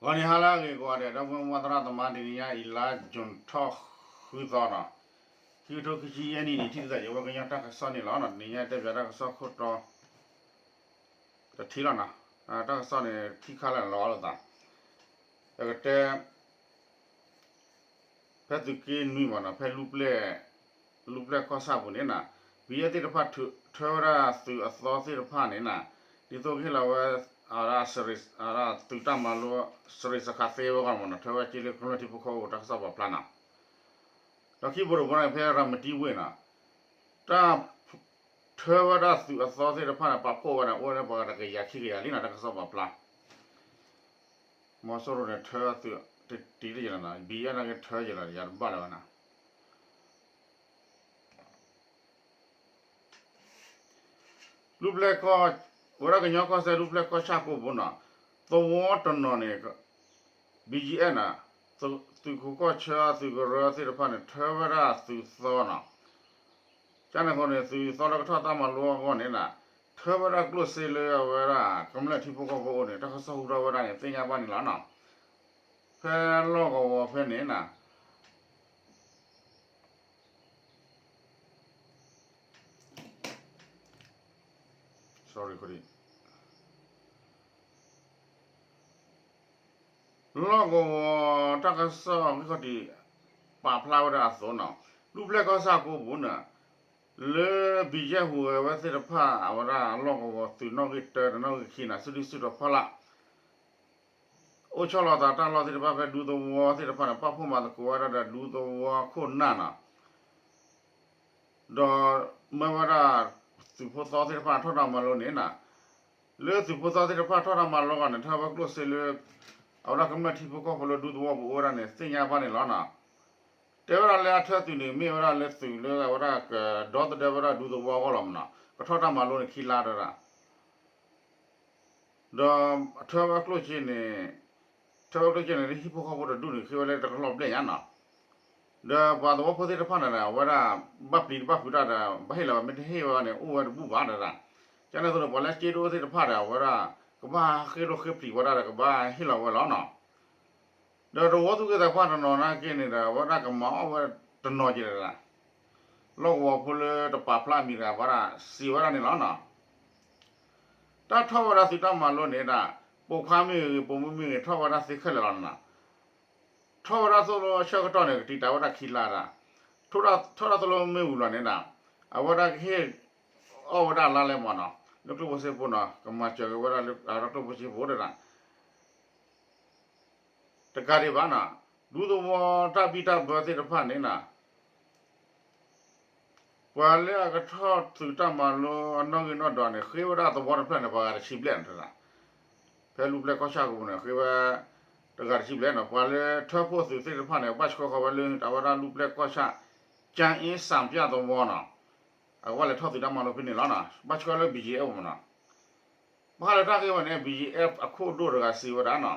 ဂီၤနံၤဟါလၢအဂ့ၤကိးဂၤဒဲး ဒီပုၢ်ဝဲၢ်မုၢ်သရၣ်သမါ တနံၤညါအံၤ လါ June ထီၣ်ဃုသီနီၤ, ခံကထိခံဆံယဲၢ်နံၣ်န့ၣ် ထံၣ်သးယဝဲကညီတၢ်ကစီၣ်န့ၣ်လီၤ. တနံၤညါတဲပၠးတၢ်ကစီၣ်ခိၣ်တီ တထံၣ်လီၤနီၤ, တၢ်ကစီၣ်န့ၣ် ထံၣ်ခါလၢလီၤလိာ်သး, ပကတဲ ဖဲသုးက့နွံမ့ၢ်နီၤ ဖဲ လူၢ်ပျဲၢ်ကီၢ်ဆၣ်ပူၤန့ၣ်နီၤ, ဘံယဲၢ်သ့ၣ်တဖၣ် ထၢဝဲဒၣ်သုးအသီသ့ၣ်တဖၣ်န့ၣ်နီၤ, ဒ်သိးကဟ့ၣ်လီၤဝဲ အဝဲဒၣ် သုးတၢ်မၤလိ စရံးစခးသ့ဝဲဂီၢ်မ့ၢ်နီၤ, ထၢဝဲက့လၢကမျၢၢ်ထံဖိကီၢ်ဖိတၢ်ကစီၣ်ပာ်ဖျါနီၤ, ဒီးခံဘိးတဘိန့ၣ် ဖဲရၤမတံဝ့ၢ်နီၤ, တၢ် ထၢဝဲဒၣ်သုးအသီသ့ၣ်တဖၣ်န့ၣ် ပာ်ဖှိၣ်ဝဲန့ၣ် အိၣ်ဝဲပှၤတကယၤခံကယၤလံနီၤ တၢ်ကစီၣ်ပာ်ဖျါ, မီၤစိရိၤန့ၣ် ထၢသုးတတံၤတယဲၢ်လီၤနီၤ, ဘံယဲၢ်နာ်က့ထၢယဲၢ်လီၤ ယၤတဘၣ်လၢၤဘၣ်နီၤ လူၢ်ပျဲၢ်ကီၢ်, ဝဲဒၣ်ကညီကီၢ်စဲၣ် လူၢ်ပျဲၢ်ကီၢ်ဆၣ်ကိးပူၤနီၤ, သဝီတနီၤန့ၣ် ဘံယဲၢ်နီၤ, သုးခိးကီၢ်ဆၢသုးကရၢသ့ၣ်တဖၣ်န့ၣ် ထၢဝဲဒၣ်သုးသီနီၤ, ကန့ၣ်အဃိန့ၣ် သုးသီလၢကထီၣ်တၢ်မၤလိအဂီၢ်န့ၣ်နီၤ, ထၢဝဲဒၣ်ကျိၣ်စ့လၢအဝဲဒၣ်ကမျၢၢ်ထံဖိကီၢ်ဖိအအိၣ်န့ၣ် တၢ်ကစီၣ်ဟူထီၣ်ဝဲဒၣ်န့ၣ် သ့ၣ်ညါဘၣ်န့ၣ်လီၤနီၤ, ဖဲလီၢ်ကဝီၤဖဲန့ၣ်နီၤ လီၢ်ကဝီၤတၢ်ကစီၣ်ဂံၢ်ခီၣ်ထံး ပာ်ဖျါဝဲဒၣ်အသိးနီၤ, လူၢ်ပျဲၢ်ကီၢ်ဆၣ်ကိးပူၤန့ၣ် လၢဘံယဲၢ်ဟူးဂဲၤဝဲသ့ၣ်တဖၣ် အဝဲဒၣ်လီၢ်ကဝီၤသုးနီၣ်ဂံၢ်တၢ ဒီးနီၣ်ဂံၢ်ခံန့ၣ် စုဒုၣ်စုတီၤဖီလာ် အိၣ်ဆီလီၤသးတၢ်လီၢ်သ့ၣ်တဖၣ်ဖဲဒူသဝီသ့ၣ်တဖၣ်န့ၣ် ပာ်ဖှိၣ်မၤသကိးဝဲဒၣ်ဒီးဒူသဝီခိၣ်နၢ်နီၤ, ဒီးမၢဝဲဒၣ်သုးဖိသီသ့ၣ်တဖၣ်ထီၣ်တၢ်မၤလိန့ၣ်နီၤ, လၢသုးဖိသီသ့ၣ်တဖၣ်ထီၣ်တၢ်မၤလိအဂီၢ်န့ၣ် ထၢဝဲကျိၣ်စ့လၢ အဝဲဒၣ်ကမျၢၢ်ထံဖိကီၢ်ဖိလၢဒူသဝီပူၤအိၣ်ဝဲဒၣ်န့ၣ် သ့ၣ်ညါဘၣ်န့ၣ်လီၤနီၤ. တဲဝဲဒၣ်လၢအထၢသုးန့ၣ် မ့ၢ်ဝဲဒၣ်လၢသုးလၢအဝဲဒၣ်ကဒီသဒၢဝဲဒၣ်ဒူသဝီအဂီၢ်လီၤမ့ၢ်နီၤ, ကထီၣ်တၢ်မၤလိန့ၣ်ခံလါတဒၣ် ဒီးထၢဝဲကျိၣ်စ့န့ၣ်, ထၢဝဲကျိၣ်စ့န့ၣ် လၢဟံၣ်ဖိဃီဖိတဒူၣ်န့ၣ် ဃ့ဝဲလၢတကလီၢ်ဘျဲၣ်ညါနီၤ, ဒီးပှၤသဝီဖိသ့ၣ်တဖၣ်န့ၣ်ဒီး အဝဲဒၣ် ဘၣ်ပျံၤတဘၣ်ဖုးတၢ်ဒီး ဘၣ်ဟ့ၣ်လီၤဝဲ မ့ၢ်တဟ့ၣ်ဝဲန့ၣ် အိၣ်ဝဲတဘူၣ်ဘၣ်တဒၣ်, ကန့ၣ်အသိးန့ၣ် ပှၤလၢစ့ဒိၣ်သ့ၣ်တဖၣ်ဒီး အဝဲဒၣ် ကဘၣ်ဃ့ၢ်လိာ်ဃ့ၢ်ပျံၤဝဲဒၣ်ဒီး ကဘၣ်ဟ့ၣ်လီၤဝဲလီၤနီၤ. ဒီးသဝီသူၣ်က့သးပှၢ်တနီၤနာ်က့န့ၣ်ဒီး အဝဲဒၣ်ကမၤအီၣ်ဝဲတနီၤက့ၤဒၣ်, လီၢ်ကဝီၤဖိလၢတပာ်ဖျါအမံၤတဂၤ အဝဲဒၣ်စံးဝဲဒၣ်န့ၣ်လီၤနီၤ. တၢ်ထီၣ်ဝဲဒၣ်သုးတၢ်မၤလိန့ၣ်ဒၣ်, ပိာ်ခွါမ့ၢ်ဂ့ၤ ပိာ်မုၣ်မ့ၢ်ဂ့ၤ ထီၣ်ဝဲဒၣ်သ့ခဲလၢာ်လီၤနီၤ. ထီၣ်ဝဲဒၣ်သိၣ်လိအဆၢကတီၢ်န့ၣ် ကတံာ်တာ်ဝဲဒၣ်ခံလါဒၣ်, ထီၣ်ဒၣ်သိၣ်လိမ့ၢ်ဝံၤလီၤန့ၣ်ဒၣ်, အဝဲဒၣ်ကဟ့ၣ်အီၣ်ဝဲဒၣ်လါလဲမ့ၢ်နီၤ, လၢကျိၣ်ဖိစ့ဖိနီၤ, ကမၤစၢၤက့ၤဝဲဒၣ်လၢအဝဲဒၣ်ကျိၣ်ဖိစ့ဖိဒၣ် တကးဒံးဘၣ်နီၤ, ဒူသဝီတၢ်ဘံၣ်တၢ်ဘၢသ့ၣ်တဖၣ်န့ၣ်နီၤ, ပှၤလၢအကထီၣ်သုးတၢ်မၤလိအနီၣ်ဂံၢ်နီၣ်ဒွးန့ၣ် ဃ့ဝဲဒၣ်သဝီတဖျၢၣ်န့ၣ် ပှၤဂၤတဆံဘျဲၣ်န့ၣ်တဒၣ်, ဖဲလူၢ်ပျဲၢ်ကီၢ်ဆၣ်အပူၤန့ၣ် ဃ့ဝဲ တဂၤတဆံဘျဲၣ်နီၤ, ပှၤလၢထၢဖှိၣ်သုးသ့ၣ်တဖၣ်န့ၣ် ဘၣ်ဆှၢဃီၤဝဲလၢအဝဲဒၣ်လူၢ်ပျဲၢ်ကီၢ်ဆၣ် ကၠၢ်အ့စၣ်ပျၢ်သဝီနီၤ, အကဘၣ်လဲၤထီၣ်သုးတၢ်မၤလိဖဲန့ၣ်လီၤနီၤ, ဘၣ်ဆှၢလၢ ဘီၣ်ကၠၣ်အ့ မ့ၢ်နီၤ. ဘၣ်ဃးလၢတၢ်ဂ့ၢ်ဝဲန့ၣ် ဘီၣ်ကၠၣ်အ့ အခိၣ်ဒိၣ်တဂၤစံးဝဲဒၣ်နီၤ,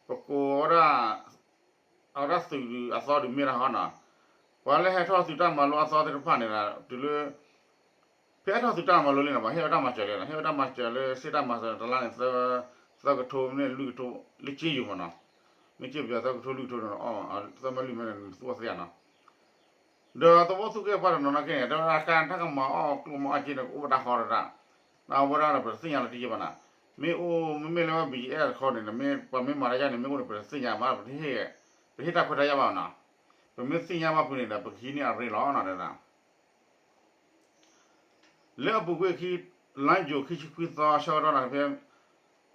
ပကိးဝဲဒၣ် အဝဲဒၣ်သုးအသီဒုးမ့ၢ်တၢ်ဟီနီၤ, ပှၤလၢဟဲထီၣ်သုးတၢ်မၤလိအသီသ့ၣ်တဖၣ်န့ၣ်ဒီး တုၤလၢ ဖဲဟဲထီၣ်သုးတၢ်မၤလိလံနီၤ ပှၤဟ့ၣ်ဝဲတၢ်မၤစၢၤလံနီၤ, ဟ့ၣ်ဝဲတၢ်မၤစၢၤလၢ စ့တၢ်မၤစၢၤတလါန့ၣ် သၢကထိမ့ၢ်လွံၢ်ကထိ လၢက့ယိၤမ့ၢ်နီၤ, မ့ၢ်က့ပယီၤသၢကထိလွံၢ်ကထိန့ၣ် သၢမ့ၢ်လွံၢ်မ့ၢ်န့ၣ် နသူအီၤသ့ဧါနီၤ. ဒီးသဝီသူၣ်က့သးပှၢ်တနီၤနီၢ်က့န့ၣ် တဲဝဲဒၣ် တၢ်ကမၤအီၣ်ကျိၣ်မၤအီၣ်စ့န့ၣ် ကအိၣ်ဝဲဒၣ်ဃီတဒၣ်, အဝဲဒၣ်ဒီးပတသ့ၣ်ညါလီၤတံၢ်ဘၣ်နီၤ, မ့ၢ်အိၣ် မ့မ့ၢ်လၢဝဲ ဘီၣ်ကၠၣ်အ့ တခီန့ၣ် ပမ့ၢ်မၤတၢ်ယါန့ၣ် မ့ၢ်အိၣ်န့ၣ် ပတသ့ၣ်ညါဘၣ်, ပတဟ့ၣ်တၢ်ခွဲးတၢ်ယာ်ဘၣ်နီၤ, ပမ့ၢ်သ့ၣ်ညါဘၣ်ဖုန့ၣ်ဒီး ပကဟံးန့ၢ်အရ့လီၤနီၤ တဲဒၣ် လၢအပူၤကွံာ်ခံ လါယူၤခံဆံခွံသီ ဆၢကတီၢ်န့ၣ်ဖဲ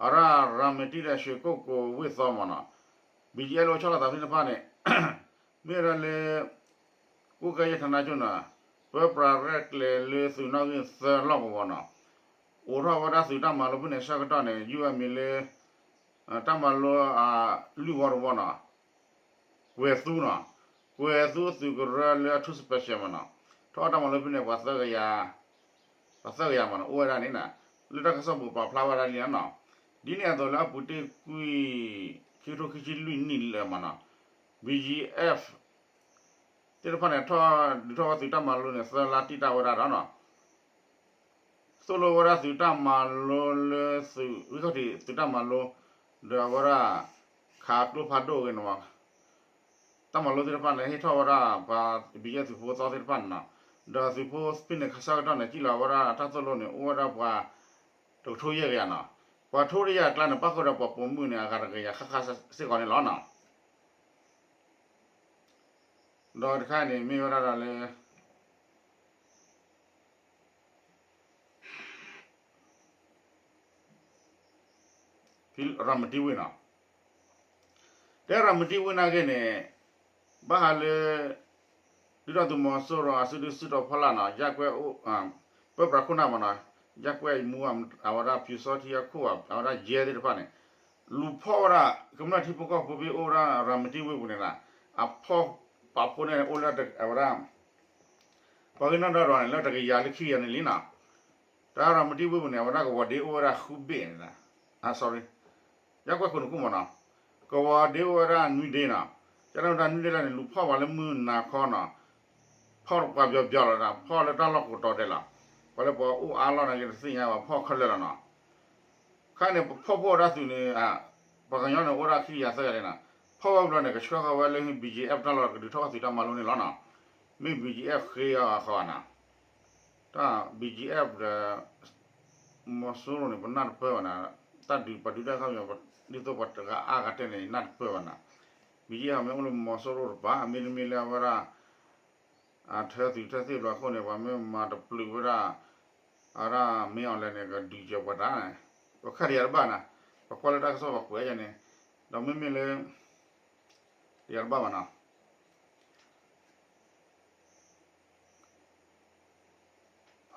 အရၣ်ရၤမတံဒီး ရွှေကုက္ကိုဝ့ၢ်သီမ့ၢ်နီၤ, ဘီၣ်ကၠၣ်အ့ လၢအိၣ်ဆီလီၤသးဖဲန့ၣ်တဖၣ်န့ၣ် မ့ၢ်ဝဲဒၣ်လၢ ကိးကဲယဲၢ် ဌာနချုပ် န့ၣ် ပၢပြးရဲၣ်ကျဲၤလၢသုးနီၣ်ဂံၢ်သၢလီၢ်ကဝီၤနီၤ, အိးထီၣ်ဝဲဒၣ်သုးတၢ်မၤလိဖဲန့ၣ် ဆၢကတီၢ်န့ၣ် ယုၢ်အမံၤလၢ တၢ်မၤလိ လွံၢ်ဝီတဝီနီၤ ကွဲၤသူနီၤ, ကွဲၤသူအသုးကရၢလၢအထူး special မ့ၢ်နီၤ, ထီၣ်အီၣ်တၢ်မၤလိဖဲန့ၣ် ပှၤသၢကယၤ, ပှၤသၢကယၤမ့ၢ်နီၤ အိၣ်ဝဲဒၣ်န့ၣ်နီၤ, လၢတၢ်ကစီၣ်ပူၤပာ်ဖျါဝဲဒၣ်လံနီၤ, ဒ်န့ၣ်အသိးလၢအပူၤတ့ၢ်ကွံာ် ခံကထိခံဆံလွံၢ်နံၣ်လၢာ်မ့ၢ်နီၤ, ဘီၣ်ကၠၣ်အ့ သ့ၣ်တဖၣ်န့ၣ် ထီၣ်ဒုးထီၣ်ဝဲသုးတၢ်မၤလိန့ၣ် သၢလါတံၢ်တၢ်ဝဲဒၣ်ဒီးနီၤ သိၣ်လိဝဲဒၣ်သုးတၢ်မၤလိလၢသုး ဂံၢ်ခီၣ်ထံးသုးတၢ်မၤလိ ဒီးအဝဲဒၣ် ခးကျိဖးဒိၣ်ဂ့ၤန့ၣ်မး, တၢ်မၤလိသ့ၣ်တဖၣ်န့ၣ် ဟ့ၣ်ထီၣ်ဝဲဒၣ်ပှၤ ဘံယဲၢ် သုးဖိသီသ့ၣ်တဖၣ်န့ၣ်နီၤ, ဒီးသုးဖိဖဲန့ၣ် ခါဆၢကတီၢ်န့ၣ် ကံၣ်လီၤဝဲဒၣ်တၢ်သိၣ်လိန့ၣ် အိၣ်ဝဲဒၣ်ပှၤ တကထိယဲၢ်ကယၤနီၤ, ပှၤထိတယၤအကျါန့ၣ် ပၣ်ဃုာ်ဒီးပှၤပိာ်မုၣ်န့ၣ် အဂၤတကယၤဃၣ်ဃၣ်စ့ၢ်ကီးန့ၣ်လီၤနီၤ. ဒီးတခါန့ၣ် မ့ၢ်ဝဲဒၣ်လၢ ဖဲရၤမတံဝ့ၢ်နီၤ, တဲရၤမတံဝ့ၢ်နာ်က့န့ၣ် ဘၣ်ဃးလၢ ဒုၣ်ဒါသုးမီၤစိရိၤအစုဒုၣ်စုတီၤဖီလာ်နီၤ, ယၢ်ကွဲၢ်အိၣ် ပၢပြးခိၣ်နၢ်မးနီၤ, ယၢ်ကွဲၢ်အံၤမူ အဝဲဒၣ်ပျူစောထီးအခိၣ် အဝဲဒၣ်ယဲသ့ၣ်တဖၣ်န့ၣ် လူၤဖီၣ်ဝဲဒၣ် ကမျၢၢ်ထံဖိကီၢ်ဖိဖဲအိၣ်ဝဲဒၣ်ရၤမတံဝ့ၢ်ပူၤန့ၣ်နီၤ, အဖီၣ်ပာ်ဖိန့ၣ် အိၣ်လၢအဝဲဒၣ် ပှၤဂ့ၢ်နီၣ်ဒီးဒီးန့ၣ် လၢတကယၤလၢခံကယၤန့ၣ်လံနီၤ. တၢ်ရၤမတံဝ့ၢ်ပူၤန့ၣ် အဝဲဒၣ်ကဝီၤဒ့အိၣ်ဝဲဒၣ်ဃုဘ့ၣ်န့ၣ်, sorry, ယၢ်ကွဲၢ်ခိၣ်နူာ်ခိၣ်မးနီၤ, ကဝီၤဒ့အိၣ်ဝဲဒၣ်နွံဒ့နီၤ. ကန့ၣ်ဝဲဒၣ်နွံဒ့လၢန့ၣ် လူၤဖီၣ်ပှၤလၢမုၢ်နၤခီနီၤ, ဖီၣ်ပှၤပျီပျီလီၤဒီး ဖီၣ်လၢတၢ်လီၢ်ကိးတီၤဒဲးလီၤ. ပှၤလၢပှၤအိၣ်အါလီၢ်နာ်က့ တသ့ၣ်ညါဘၣ် ဖီၣ်ခဲလၢာ်လီၤနီၤ. ခါန့ၣ် ပဖီၣ်ဖိၣ်ဝဲဒၣ်သုးန့ၣ် ပှၤကညီန့ၣ် အိၣ်ဒၣ်ခံကယၤသၢကယၤန့ၣ်နီၤ, ဖီၣ်ဝဲဘျီန့ၣ် ကဆှၢဃီၤဝဲလၢ ဘံယံအ့ၣ် တၢ်လီၢ်ကဒုးထီၣ်သုးတၢ်မၤလိန့ၣ်လီၤနီၤ. မ့ၢ် ဘံယံအ့ၣ် ဃ့အီၤဃီနီၤ, တၢ် ဘံယံအ့ၣ် ဒီး မီၤစိရိၤန့ၣ် ပနၢ်တပၢၢ်ဘၣ်နီၤ, တၢ်ဒုးပှၤဒုးတၢ်ခီပညီ ဒ်သိးပှၤတဂၤအါဂၤတဲန့ၣ် နၢ်တပၢၢ်ဘၣ်နီၤ. ဘံယံအ့ၣ် မ့ၢ်အိၣ်လၢမီၤစိရိၤတပၤ မ့တမ့ၢ်လၢအဝဲဒၣ် အထၢသုးထၢသ့ၣ်ဘျီအဃိန့ၣ် ပှၤမ့ၢ်မၤတပျုာ်ဝဲဒၣ် အဝဲဒၣ်မ့ၢ်အီၤလဲၣ်န့ၣ် ကဒုးကဲၤပှၤတၢ်န့ၣ်, ပခါတယၤတဘၣ်နီၤ, ပကွၢ်လၢတၢ်ကစီၣ်ပှၤကွဲးယါန့ၣ်, ဒီးမ့မ့ၢ်လၢ တယၤတဘၣ်ဘၣ်နီၤ.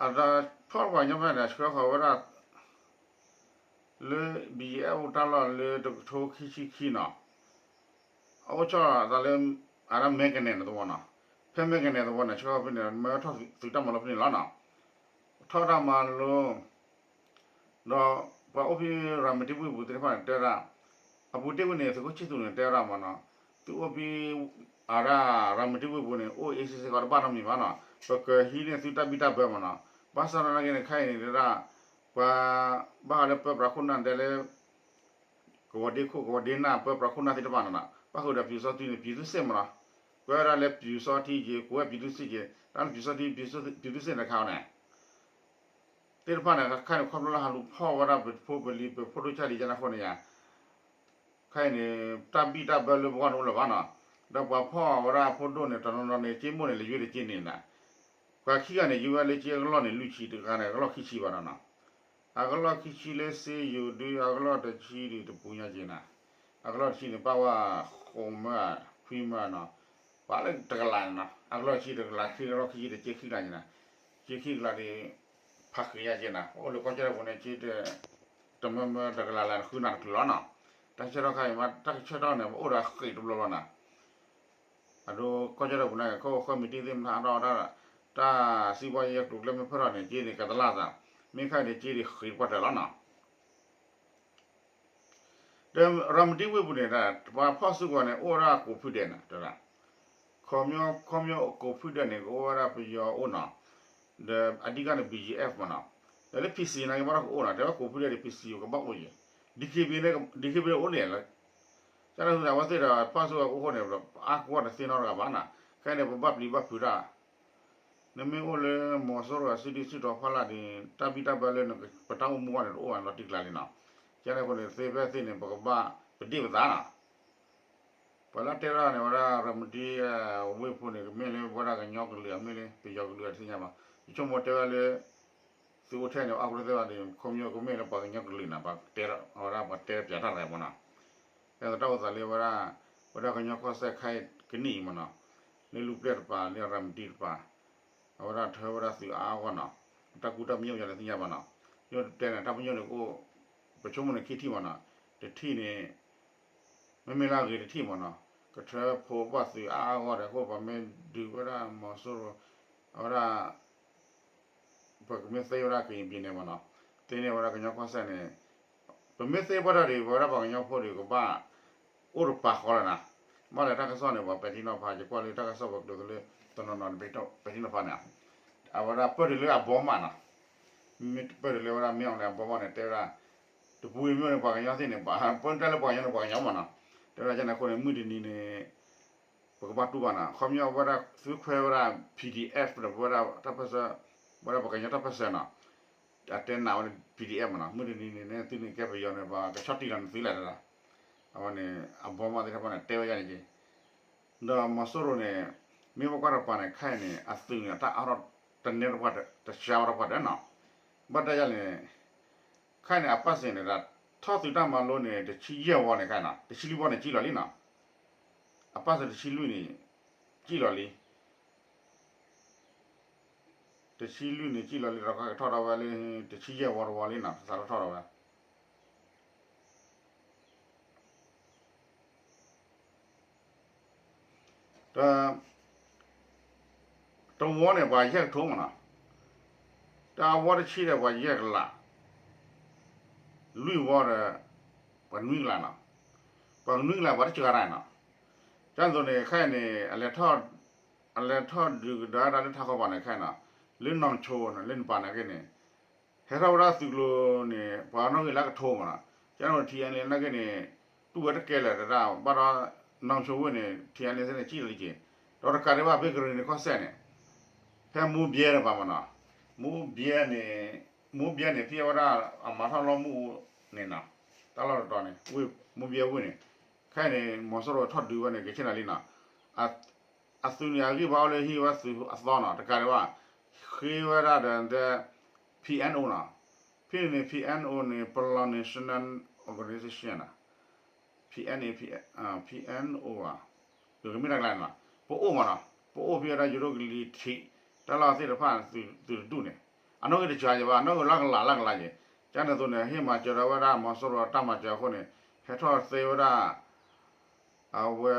အတၢ်ဖီၣ်ပှၤကညီဖဲန့ၣ် ဆှၢဃီၤဝဲဒၣ် လၢ ဘံယံအ့ၣ် အိၣ်တၢ်လီၢ်လၢတကထိခံဆံခံနီၤ, အအိၣ်ဆီၣ်သးလၢ အဝဲဒၣ်မဲကနဲၣ်န့ၣ်သဝီနီၤ, ဖဲမဲကနဲၣ်သဝီန့ၣ် ဆှၢဖဲန့ၣ် မၢထီၣ်သုးတၢ်မၤလိဖဲန့ၣ်လီၤနီၤ, ထီၣ်တၢ်မၤလိ ဒီးပှၤအိၣ်ဖဲရၤမတံဝ့ၢ်ပူၤသ့ၣ်တဖၣ်န့ၣ် တဲဝဲဒၣ်, အပူၤတ့ၢ်ဝဲန့ၣ် သုးခိၣ်ဆံၣ်သူးန့ၣ် တဲဝဲဒၣ်မးနီၤ, သုအိၣ်ဖဲ အဝဲဒၣ်ရၤမတံဝ့ၢ်ပူၤန့ၣ် အိၣ်အ့စ့စ့ၢ်ကီးတဘၣ်နီတမံၤဘၣ်နီၤ, ပကဟံးန့ၢ်သုတၢ်ဘံၣ်တၢ်ဘၢမးနီၤ, ဘၣ်ဆၣ်သနာ်က့န့ၣ် ခဲအံၤန့ၣ်တဲဒၣ် ပှၤ ဘၣ်ဃးလၢပၢပြးခိၣ်နၢ်တဲလၢ ကဝီၤဒ့ခိၣ် ကဝီၤဒ့နၢ် ပၢပြးခိၣ်နၢ်သ့ၣ်တဖၣ်န့ၣ်နီၤ, ဘၣ်ဃုာ်ဒီးပျူစောထီးန့ၣ် ပျူသူစ့ၣ်မးနီၤ, ကွဲးဝဲဒၣ်လၢပျူစောထီးက့ ကွဲးဝဲပျူသူစ့ၣ်က့, တၢ်လၢပျူစောထီး ပျူသူစ့ၣ်န့ၣ်ခါန့ၣ် သ့ၣ်တဖၣ်န့ၣ် ခဲအံၤန့ၣ် ခီဖျိလၢဟးလူၤဖီၣ်ဝဲဒၣ်ပဖိပလံၤ ပဖိဒိၣ်ကၢ်လံၤကၢ်န့ၣ်အဃိန့ၣ်ယါ, ခဲအံၤန့ၣ် တၢ်ဘံၣ်တၢ်ဘၢလၢပဂီၢ်န့ၣ်အိၣ်လၢၤဘၣ်နီၤ, ဒီးပှၤဖီၣ်ဝဲဒၣ်အဖိဒိၣ်န့ၣ် တနီၤနီၤန့ၣ် က့မိၣ်န့ၣ် လၢယွၤတက့န့ၣ်နၤ, ပှၤခံဂၤန့ၣ် ယွၤဝဲလၢက့အကလီၢ်န့ၣ် လွံၢ်ဆံ တဂၤန့ၣ် အကလီၢ်ခံဆံဘၣ်ဒီးနီၤ, အကလီၢ်ခံဆံလၢစ့ယိၤဒု အကလီၢ်တဆံဒုတပူၤညါက့နၤ, အကလီၢ်တဆံန့ၣ် ပာ်ဝဲဃိးမၢ ခွံမၢနီၤ, ပာ်လၢတကလးန့ၣ်နီၤ, အကလီၢ်တဆံတကလး ခံကလီၢ်ခံဆံဒီး က့ခံကလးက့နၤ, က့ခံကလးဒီး ဖးဃံးယါက့နၤ, ပအိၣ်လၢကီၢ်ကၠီၣ်တဲၣ်ပူၤန့ၣ် က့တမၢမၢတကလးလၢဃုနၤတချုးလီၤနီၤ, တၢ်ဆၢထၢၣ်ခါအံၤမး တၢ်ကဆၢထၢၣ်န့ၣ် ပအိၣ်ဒီးဃံးတဘျီလီၤနၤ အဒိ ကီၢ်ကၠီၣ်တဲၣ်ပူၤန့ၣ် ကီၢ်ဃၢမံၤတံၢ်သ့ၣ်မထါထီၣ်ဝဲဒၣ် တၢ်စံးဘီယဲကျိၤကျဲမ့ၢ်ဖၢထီၣ်န့ၣ် က့န့ၣ်ကတလၢ်သး, မ့ၢ်ခါန့ၣ် က့န့ၣ်ဃံးပှၢ်တၢၢ်လီၤနီၤ. ဒီးရၤမတံဝ့ၢ်ပူၤန့ၣ် ပှၤဖီၣ်စုကဝဲၤန့ၣ် အိၣ်ဝဲဒၣ်ကိးဖုဒဲးန့ၣ် တဲဒၣ် ခီဖျိ ခီဖျိကိးဖုဒဲးန့ၣ် ကအိၣ်ဝဲဒၣ်ပယီၤအိၣ်နီၤ, ဒီးအဓိကန့ၣ် ဘံၣ်ယံၣ်အ့ၣ်မးနီၤ, ဒီးလၢ ပီၣ်စံၣ် နာ်က့ဘၣ်ဒီးကအိၣ်နီၤ, တဲဝဲကိးဖုဒဲးဒီး ပီၣ်စံၣ် ကဘၣ်အိၣ်ယဲၢ်, ဒံၣ်ခ့ဘ့န့ၣ် ဒံၣ်ခ့ဘ့န့ၣ်အိၣ်လံလီၤ, ကန့ၣ်အဝဲသ့ၣ်ဒီးဖီၣ်စုကဝဲၤအိၣ်ဃိန့ၣ် အါကဝီၤတသ့နီတဂၤဘၣ်နီၤ, ခဲအံၤန့ၣ် ပဘၣ်ပျံၤဘၣ်ဖုးတၢ် နမ့ၢ်အိၣ်လၢမီၤစိရိၤအစုဒုၣ်စုတီၤဖီလာ်ဒီး တၢ်ဘံၣ်တၢ်ဘၢလၢပတၢ်အိၣ်မူအဂီၢ်န့ၣ် တအိၣ်ဘၣ်လီၤတံၢ်ကျါလံနီၤ, ကန့ၣ်အဃိန့ၣ် သ့ဖဲသ့ၣ်န့ၣ် ပကဘၣ်ပဒ့ၣ်ပသးနီၤ ပှၤလၢတဲဒၣ်န့ၣ် ဝဲဒၣ်ရၤမတံဝ့ၢ်ဖိန့ၣ် ကမ့ၢ်လၢဝဲဒၣ်ကညီကလုာ် မ့ၢ်လၢပယီၤကလုာ်တသ့ၣ်ညါဘၣ်, ယဆိကမိၣ်တဲဝဲလၢ သုးအိၣ်ထဲန့ၣ် အါကရၢသ့ၣ်တဖၣ်ဒီး ခီဖျိကမ့ၢ်လၢပှၤကညီကလုာ်န့ၣ် ပှၤတဲ အဝဲဒၣ်ပှၤတဲပၠးတၢ်တဂၤမးနီၤ, အဲၣ်ဒိးတၢ်အိၣ်သးလၢဝဲဒၣ် ဝဲဒၣ်ကညီကီၢ်စဲၣ်ခဲအံၤကနံၣ်အံၤမးနီၤ, လၢလူၢ်ပျဲၢ်တပၤ လၢရၤမတံတပၤ အဝဲဒၣ်ထၢဝဲဒၣ်သုးအါအါဂီၢ်နီၤ, တၢ်ကူတၢ်ပညိၣ်ယၤန့ၣ်သ့ၣ်ညါဘၣ်နီၤ, ယိၣ်တဲန့ၣ် တၢ်ပညိၣ်န့ၣ်ကအိၣ် ပဆိကမိၣ်န့ၣ်ခံထံၣ်မးနီၤ, တထံၣ်န့ၣ် မ့မ့ၢ်လၢအဂ့ၤတထံၣ်မးနီၤ, ကထၢဖိပှၢ်သုးအါအါဂီၢ်ဒီး အဃိပှၤမ့ၢ်ဒုးဝဲဒၣ်မီၤစိရိၤ အဝဲဒၣ် ပကမ့ၢ်သ့ဝဲဒၣ်ကရင်ပြည်နယ်မးနီၤ, သ့န့ၢ်ဝဲဒၣ်ကညီကီၢ်စဲၣ်န့ၣ်, ပမ့ၢ်သ့ပှၢ်တၢၢ်ဒီး ပဝဲဒၣ်ပှၤကညီဖိဒီး ကဘၣ်အိၣ်တပၤဃီလီၤနီၤ, ဘၣ်လဲၣ်တၢ်ကစီၣ်န့ၣ် ပှၤပဲာ်ထံနီၤဖး ယကွၢ်လၢတၢ်ကစီၣ်ပှၤကျိၤသလၢ တနီၤနီၤ ပဲာ်ထံနီၤဖးန့ၣ်, အဝဲဒၣ်ပၢၢ်တုၤလၢအဘီမးနီၤ, မ့ၢ်ပၢၢ်တုၤလၢဝဲဒၣ်မ့ၢ်အီၤလၢအဘီမးန့ၣ် တဲဝဲဒၣ် တပူၤအံၤမ့ၢ်န့ၣ် ပှၤကညီသ့ၣ်န့ၣ် ပၢၢ်တၢ်လၢပှၤကညီန့ၣ် ပှၤကညီမးနီၤ, တဲဝဲဒၣ်န့ၣ်အဃိန့ၣ် မုၢ်တနံၤန့ၣ် ပကဘၣ်တူၢ်ဘၣ်နီၤ, ခီပညီဝဲဒၣ်သုခွဲးဝဲဒၣ် P D F ဒီးပဝဲဒၣ်တၢ်ပၢၢ်ဆၢ, ဝဲဒၣ်ပှၤကညီတၢ်ပၢၢ်ဆၢနီၤ, အတဲနာ်ဝဲဒၣ် P D F မနီၤ, မုၢ်တနံၤန့ၣ် သုန့ၣ်ကဲပယီၤန့ၣ် ပှၤကဆီၣ်တံၢ်လီၤနသုလဲၣ်တဒၣ်, အဝဲန့ၣ် အဘီမုၢ်သ့ၣ်တဖၣ်န့ၣ် တဲဝဲဒၣ်န့ၣ်က့ၤ, ဒီးမီၤစိရိၤန့ၣ် မ့ၢ်ပကွၢ်တပၤန့ၣ် ခဲအံၤန့ၣ် အသုးန့ၣ် အတၢ်အါထီၣ်တနဲတပှၢ်တစှၤဝဲတပှၢ်ဒီးနီၤ, ဘၣ်တၢ်ယၤန့ၣ် ခဲအံၤန့ၣ် အပၢ်စ့ၣ်န့ၣ်ဒီး ထီၣ်သုးတၢ်မၤလိန့ၣ် တဆံယဲၢ်ဝီန့ၣ် ခဲအံၤနီၤ တဆံလွံၢ်ဝီန့ၣ် ကံၣ်လီၤလံနီၤ, အပၢ်စ့ၣ်တဆံလွံၢ်န့ၣ် ကံၣ်လီၤလံ, တဆံလွံၢ်န့ၣ် ကံၣ်လီၤလံဒီး ကထီၣ်ဒီးဝဲလၢ တဆံယဲၢ်ဝီတဝီလံနီၤ, သးထီၣ်ထီၣ်ဒီးဝဲ ဒီး တဝီန့ၣ် ပှၤယဲၢ်ကထိမနီၤ, တၢ်ဝီတဆံဒီးပှၤယဲၢ်ကလး, လွံၢ်ဝီဒီး ပှၤနွံကလးနီၤ, ပှၤနွံကလးပှၤတစှၤတၢ်နီၤ, ကၢ်သိးန့ၣ် ခဲအံၤန့ၣ် အလဲၤထီၣ်ဒုးကဒါတၢ်လၢထးခီပၤန့ၣ် ခဲအံၤနီၤ, လၢနီၢ်ဆိန့ၣ် လၢနပၤန့ၣ်က့န့ၣ် ဟဲထီၣ်ဝဲဒၣ်သုးကျိၤန့ၣ် ပှၤနီၣ်ဂံၢ်လၢကထိမနီၤ, ကၢ်သိးန့ၣ် ထံအဲလ့နာ်က့န့ၣ် တူၢ်ဝဲတကဲလၢၤတဒၣ် ဘၣ်ဒီး နီၢ်ဆိဝ့ၢ်န့ၣ် ထံအဲလ့န့ၣ် ကံၣ်လီၤလံက့ၤ, ဒီးတကးဒံးဘၣ်ဖဲကရ့ၣ်နံၤကီၢ်စဲၣ်န့ၣ် ဖဲမိၢ်ဘျဲတပၤမနီၤ, မိၢ်ဘျဲန့ၣ်, မိၢ်ဘျဲန့ၣ် ဖဲအဝဲဒၣ်အမၤထီၣ်လီမုၢ်န့ၣ်နီၤ, တၢ်လီၢ်တတီၤန့ၣ် ဝ့ၢ်မိၢ်ဘျဲဝ့ၢ်န့ၣ်, ခဲအံၤန့ၣ် မီၤစိရိၤထီၣ်ဒုးဝဲန့ၣ် ကဆ့ၣ်နီၤလံနီၤ, အသုးန့ၣ် အဂံၢ်ဘါအိၣ်လၢဟံၣ်ဝဲသုးအသီနီၤ, တကးဒံးဘၣ် ဃ့ဝဲဒၣ်ဒီး P N O နီၤ, ဖဲန့ၣ် P N O န့ၣ် Palau National Organization နီၤ, P N A, P, P N O ဘၣ်, ကမ့ၢ်တၢ်ကျါန့ၣ်လီၤ, ပအိၣ်မနီၤ, ပအိၣ်ဖဲဝဲဒၣ်ယိၤဒိၣ်ကလံၤထံး တၢ်လီၢ်သ့ၣ်တဖၣ်သုးတဒူၣ်န့ၣ်, အနီၣ်ဂံၢ်တစှၤယံၤဘၣ်, အနီၣ်ဂံၢ်လၢကလးလၢကလးယံၤ, ကန့ၣ်အသိးန့ၣ် ဟ့ၣ်မၤစၢၤဒီးဝဲဒၣ်မီၤစိရိၤတၢ်မၤစၢၤအဃိန့ၣ် ဟဲထီၣ်သ့ဝဲဒၣ် အဝဲ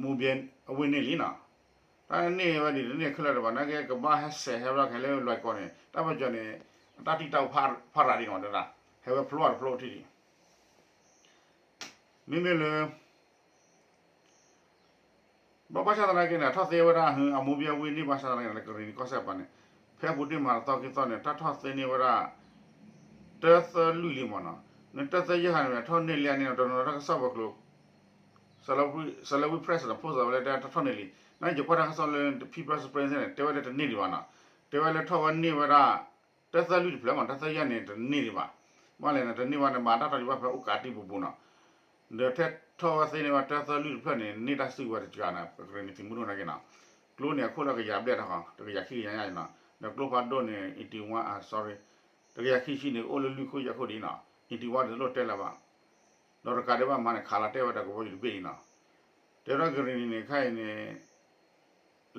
မိၢ်ဘျဲအဝ့ၢ်န့ၣ်လံနီၤ, တၢ်န့ၢ်ဝဲဒ်တန့ၢ်ခဲလၢာ်တဘၣ် နာ်က့ကဘၣ်ဟဲစဲးဟဲဝဲဒၣ်ခဲလၢာ်လွဲၢ်ကီၢ်န့ၣ် တၢ်ပၢၢ်စၢၤန့ၣ် အတၢ်တံၢ်တၢ်အူဖးရၤဒ်နီၤ တဲဒၣ် ဟဲဝဲဖျိအတဖျိထံၣ်ဒံး မ့မ့ၢ်လၢ ဘၣ်ဘၣ်ဆၣ်သနာ်က့န့ၣ် ထီၣ်သ့ဝဲဒၣ်အမိၢ်ဘျဲဝ့ၢ်န့ၣ် ဘၣ်ဆၣ်သနာ်က့န့ၣ် လၢကရ့ၣ်နံၤကီၢ်စဲၣ်ပၤန့ၣ် ဖဲပူၤတ့ၢ်မၤတသီခံသီန့ၣ် တၢ်ထီၣ်သ့န့ၢ်ဝဲဒၣ် တၢသၢလွံၢ်လံမ့ၢ်နီၤ, နတၢသၢယဲၢ်ဟါန့ၣ် ထီၣ်န့ၢ်လံန့ၣ် တနီၤတၢ်ကစီၣ်ပကျိၤ Salween Press န့ၣ် post ဝဲလၢတၢ်ထီၣ်န့ၢ်လံ, နာ်က့ယကွၢ်တၢ်ကစီၣ်လၢ People's Spring န့ၣ် တဲဝဲလၢတန့ၢ်ဒံးဘၣ်နီၤ, တဲဝဲလၢထီၣ်ဝဲန့ၢ်ဝဲဒၣ် တၢသၢလွံၢ်တဖျၢၣ်မး တၢသၢယဲၢ်န့ၣ် တန့ၢ်ဒံးဘၣ်, ဘၣ်လဲၣ်န့ၣ် တန့ၢ်ဘၣ်န့ၣ် မၤတၢ်တီၤဒံးဘၣ်ဖဲအိၣ်ကးတံၢ်ပူၤပူၤနီၤ, ဒီးထဲထီၣ်ဝဲသ့န့ၢ်ဝဲတၢသၢလွံၢ်တဖျၢၣ်န့ၣ် န့ၢ်တၢ်စုကဝဲၤတစှၤန့ၣ် ပကရ့ၣ်နံၤသုးမုၢ်ဒိၣ်နာ်က့နီၤ, ကျိန့ၣ်အခိၣ်လၢကယၤဘျဲၣ်တခီ တကယၤခံကယၤညါနီၤ, ဒီးကျိဖးဒိၣ်န့ၣ် eighty one အ sorry တကယၤခံဆံန့ၣ် အိၣ်လၢလွံၢ်ခိၣ်ယဲၢ်ခိၣ်ဒံးနီၤ, eighty one တလိၣ်တဲလၢၤဘၣ်, ဒီးတကးဒံးဘၣ်မၤန့ၣ် ခးလီၤတဲာ်ဝဲဒၣ်ကဘီယူၤတဘ့ၣ်အံၤနီၤ, တဲဝဲဒၣ်ကရ့ၣ်နံၤန့ၣ် ခဲအံၤန့ၣ်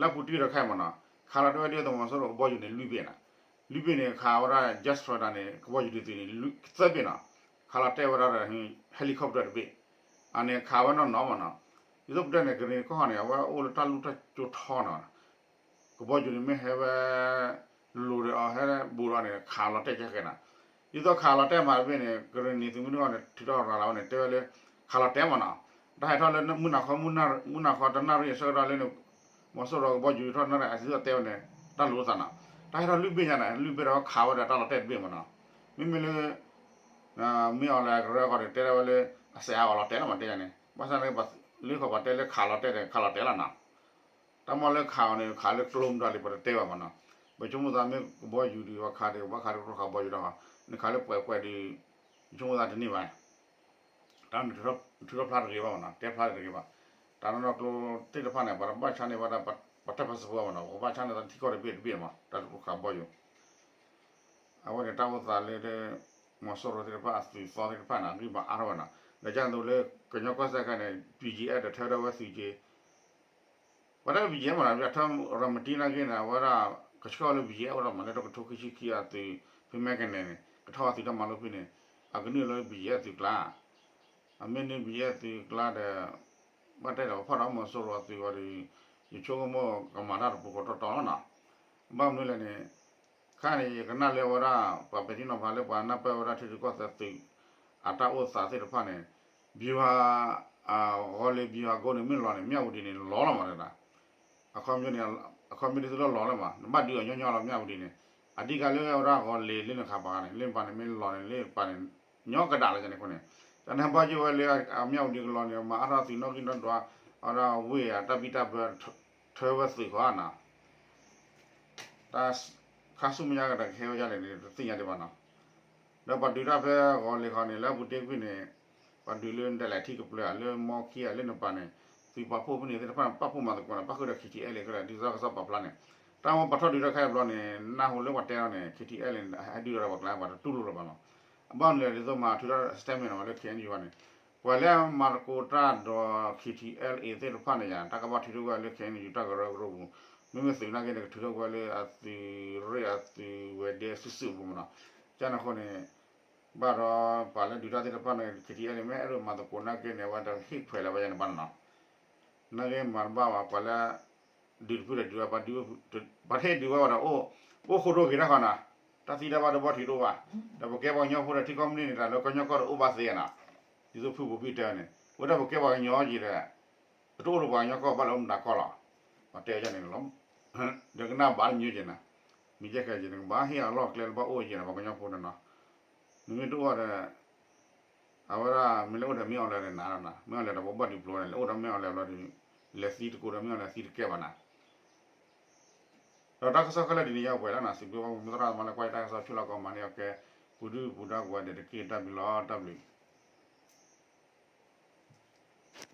လၢပူၤတ့ၢ်ဒီးခဲအံၤမးနီၤ, ခးလီၤတဲာ်ဝဲဒၣ်သုးမီၤစိရိၤကဘီယူၤန့ၣ် လွံၢ်ဘ့ၣ်နီၤ, လွံၢ်ဘ့ၣ်န့ၣ် ခးဝဲဒၣ် Jet Fighter န့ၣ် ကဘီယူၤဒုးသုးန့ၣ် သၢဘ့ၣ်နီၤ, ခးလီၤတဲာ်ဝဲဒၣ်ဒီး helicopter တဘ့ၣ်, အန့ၣ်ခးဝဲနီၢ်နီၢ်မးနီၤ, ဒ်သိးပတဲန့ၣ် ကရ့ၣ်နံၤကီၢ်န့ၣ် အဝဲအိၣ်လၢတၢ်လူၢ်တၢ်ကၠိထီနီၤ ကဘီယူၤန့ၣ်မ့ၢ်ဟဲဝဲ လိၤဒီးအီၤဟဲဘူးဒီးန့ၣ် ခးလီၤတဲာ်ကဲဃဲနီၤ, ဒ်သိးခးလီၤတဲာ်မးတဘ့ၣ်န့ၣ် ကရ့ၣ်နံၤသုးမုၢ်ဒိၣ်န့ၣ် ထုးထီၣ်ရၤလီၤဝဲန့ၣ် တဲဝဲလၢ ခးလီၤတဲာ်မးနီၤ, တၢ်ဟဲထီၣ်လၢမုၢ်နၤခီ မုၢ်နၤခီတနၣ်ရံၣ်အဆၢကတီၢ်လၢန့ၣ် မီၤစိရိၤကဘီယူၤထီၣ်တနၣ်ရံၣ်အသုးတဲဝဲန့ၣ် တၢ်လိၤသးနီၤ, တၢ်ဟဲထီၣ်လွံၢ်ဘ့ၣ်ညါန့ၣ် လွံၢ်ဘ့ၣ်ဒီးခးဝဲဒၣ်တၢ်လီၤတဲာ်တဘ့ၣ်မးနီၤ, မ့မ့ၢ်လၢ မ့ၢ်အီၤလၢကရၢကီၢ်န့ၣ် တဲဒၣ်ဝဲလၢ အစဲးအါဂီၤလီၤတဲာ်လီၤမးတဲယၤန့ၣ် ဘၣ်ဆၣ်န့ၣ် လၢခီပၤတဲလၢခးလီၤတဲာ်န့ၣ် ခးလီၤတဲာ်လီၤနီၤ တၢ်မ့ၢ်လၢခးအီၤန့ၣ် ခးလၢကျိမးဒီးလံ ပတတဲဘၣ်မးနီၤ, ပဆိကမိၣ်သးမ့ၢ်ကဘီယူၤဒီး ပှၤခးဒီး ပှၤခးဒီးကျိခးကဘီယူၤဒီး နခးလၢပှဲၤပှဲၤဒီး ယဆိကမိၣ်သးတန့ၢ်ဘၣ်, တၢ်န့ၣ် ထုးထီၣ်ဖျါတဂ့ၤဘၣ်မးနီၤ တဲဖျါတဂ့ၤဘၣ်, တၢ်နီၢ်နီၢ်ကျိသ့ၣ်တဖၣ်န့ၣ် ပှၤတဘၣ်ဆါန့ၢ်ဝဲဒၣ် ပှၤတၢ်ပၢၢ်ဆၢဖိမးနီၤ ပှၤဘၣ်ဆါန့ၢ်သးထံကီၢ်တဘ့ၣ်တဘ့ၣ်မး တၢ်ကျိခးကဘီယူၤ အဝဲန့ၣ်တၢ်အိၣ်သးလၢ မီၤစိရိၤသ့ၣ်တဖၣ်အသုးသီသ့ၣ်တဖၣ်န့ၣ် ဂံၢ်ဘါအါထီၣ်ဝဲနီၤ, ဒီးကၢ်သိးလၢ ကညီကီၢ်စဲၣ်ခဲအံၤန့ၣ် BGF ဒီးထဲဒၣ်ဝဲသုးက့ ပှၤတဲ BGF မးနီၤ အထၢရၤမတံနာ်က့န့ၣ် အဝဲဒၣ် ကဆှၢလၢ BGF ဝဲဒၣ်မး လၢတကထိခံဆံခံအသုး ဖဲမဲကနဲၣ်န့ၣ် ကထီၣ်အသုးတၢ်မၤလိဖဲန့ၣ် အကနုာ်လၢ BGF သုးကျါ အမ့ၢ်န့ၢ် BGF သုးကျါဒီး ဘၣ်တဲဒီး ပဖီၣ်ဒီးမီၤစိရိၤအသုးအဂီၢ်ဒီး ယဆိကမိၣ်ကမၤတၢ်တပူၤဃီတီတီလီၤနီၤ, ဘၣ်မနုၤလဲၣ်န့ၣ် ခါန့ၣ် ယကနၣ်လၢအဝဲဒၣ် ပှၤပဲာ်ထံနီၤဖးလၢပှၤနၢ်ပၢၢ်ဝဲဒၣ်ထံရူၢ်ကီၢ်သဲးသုး အတၢ်အိၣ်သးသ့ၣ်တဖၣ်န့ၣ် ဗျူဟာ ဂီၤလ့ၤ ဗျူဟာကုန်းန့ၣ် မ့ၢ်လီၤန့ၣ် မၠၣ်ဝတံၤန့ၣ် လီၤလီၤမးတဒၣ်, အခီပညီန့ၣ် အခီပညီဒ်သိးလၢလီၤလီၤမး နဘၣ်ဒုးအီၤညီညီလီၤ မၠၣ်ဝတံၤန့ၣ်, အဓိကလၢအဝဲဒၣ်ဂီၤလ့ၤလၢနခးပၤန့ၣ် လၢနပၤန့ၣ် မ့ၢ်လီၤန့ၣ် လၢပၤန့ၣ် ညီကဒၣ်လၢန့ၣ်အဃိန့ၣ်, တၢ်န့ၣ်ဘၣ်ယိၣ်ဝဲလၢအမၠၣ်ဝတံၤကလီန့ၣ် မၤအါထီၣ်သုးနီၣ်ဂံၢ်နီၣ်ဒွး, အဝဲဒၣ်ဝ့ၢ်အတၢ်ဘံၣ်တၢ်ဘၢ ထၢဝဲသုးဃီဧါနီၤ, တၢ်ခါဆူမဲာ်ညါကတၢၢ်ကဟဲဝဲဒ်လဲၣ်န့ၣ် တသ့ၣ်ညါဒံးဘၣ်နီၤ. ဒီးပှၤဒုးတၢ်ဖဲဂီၤလ့ၤဃီန့ၣ် လၢအပူၤတ့ၢ်ကွံာ်န့ၣ် ပှၤဒုးလၢဒဲးလဲးထံကပျၢၤ လၢမီခံဂၤလၢနပၤန့ၣ် သုးပာ်ဖှိၣ်ဖဲန့ၣ်သ့ၣ်တဖၣ်န့ၣ် ပာ်ဖှိၣ်မၤသကိးန့ၣ် ပၣ်ဃုာ်ဒီး KTLA ကဒီး ဒ်သိးကစီၣ်ပာ်ဖျါန့ၣ် တၢ်မ့ၢ်ပာ်ထီၣ်ဒုးတၢ်ခဲအံၤတဘျီန့ၣ် နၢ်ဟူလၢပှၤတဲလီၤန့ၣ် KTLA ဟဲဒုးဒီးပှၤကျါ ပှၤတတူၢ်လိာ်လၢၤဘၣ်နီၤ. အဘၣ်မနုၤလဲၣ် ဒ်သိးမၤထုးထီၣ် statement ဝဲလၢ KNU ဘၣ်န့ၣ် ပှၤလၢအမၤသကိးတၢ်ဒီး KTLA သ့ၣ်တဖၣ်န့ၣ်ယါ တၢ်ကဘၣ်ထုးထီၣ်ကွံာ်လၢ KNU တၢ်ကရၢကရိပူၤ, မ့မ့ၢ်သုးနာ်က့န့ၣ် ကထုးထီၣ်ကွံာ်လၢအသုးရ့ၣ်အသုးဝဲၤဒ့စုာ်စုာ်ပူၤမနီၤ. ကန့ၣ်အဃိန့ၣ် ဘၣ်ဒီးပှၤလၢဒုးတၢ်သ့ၣ်တဖၣ်န့ၣ် KTLA မ့ၢ်အဲၣ်ဒိးမၤသကိးနာ်က့န့ၣ် အဝဲတဟ့ၣ်ခွဲးလၢၤဝဲယါန့ၣ်ဘၣ်နီၤ. နာ်က့မၤတဘၣ်ဘၣ် ပှၤလၢ ဒုးတဖုဒီးဒုးဝဲ ပှၤတဟ့ၣ်ဒုးဝဲဘၣ်ဒီး အိၣ်ဃိဒိၣ်ဂ့ၤတၢ်ဃီနီၤ, တၢ်သံတၢ်ဘၣ်ဒိဘၣ်ထံးတအိၣ်ဘၣ်, ဒီးပကဲပှၤကညီဖိဒီးထံကီၢ်မ့ၢ်န့ၢ်န့ၣ် တၢ်လၢကညီကီၢ်တအိၣ်ဘၣ်သ့နီၤ, ဒ်သိးဖုဘိးဘံၣ်တဲန့ၣ် ဝဲဒၣ်ပကဲပှၤကညီက့ၤဒီး ပတအိၣ်လၢပှၤကညီကီၢ်ဘၣ်လၢအိၣ်မတၤကီၢ်လီၤ, ပှၤတဲယါန့ၣ်လီၤ. ဒီးကနၣ်ဘၣ်တမံၤက့ၤနီၤ, မ့ၢ်ကဲခဲက့ၤန့ၣ် ကဘၣ်ဟ့ၣ်အလီၢ်ကျဲလၢဘၣ်အိၣ်က့ၤနီၤ ပှၤကညီဖိန့ၣ်နီၤ, နမ့ၢ်တအိၣ်ဒီး အဝဲဒၣ်မ့ၢ်လၢအိၣ်ဒီးမ့ၢ်အီၤလဲၣ်ဒီးနၤဒီးနီၤ, မ့ၢ်အီၤလဲၣ်ဒီးပဘၣ်ဒုးပျိဝဲန့ၣ် လၢအိၣ်ဒီးမ့ၢ်အီၤလဲၣ်ဘျီဒီး လဲၤသံတကိးဒီးမ့ၢ်အီၤလဲၣ်သံတကဲဘၣ်နၤ. ဒီးတၢ်ကစီၣ်ခဲလၢာ်ဒ်န့ၣ်ယါပှဲၤလီၤနီၤ, စံးဘျုးဘၣ်မူသရၣ်သမါလၢကွၢ်ယတၢ်ကစီၣ်ဆူလီၢ်ကီၢ်မၤန့ၢ်အီၤကဲ ပူၤဒုၣ်ပူၤဒါကိးဂၤဒဲးတက့ၢ် တၢ်ဘျုးလီၤ တၢ်ဘျုး.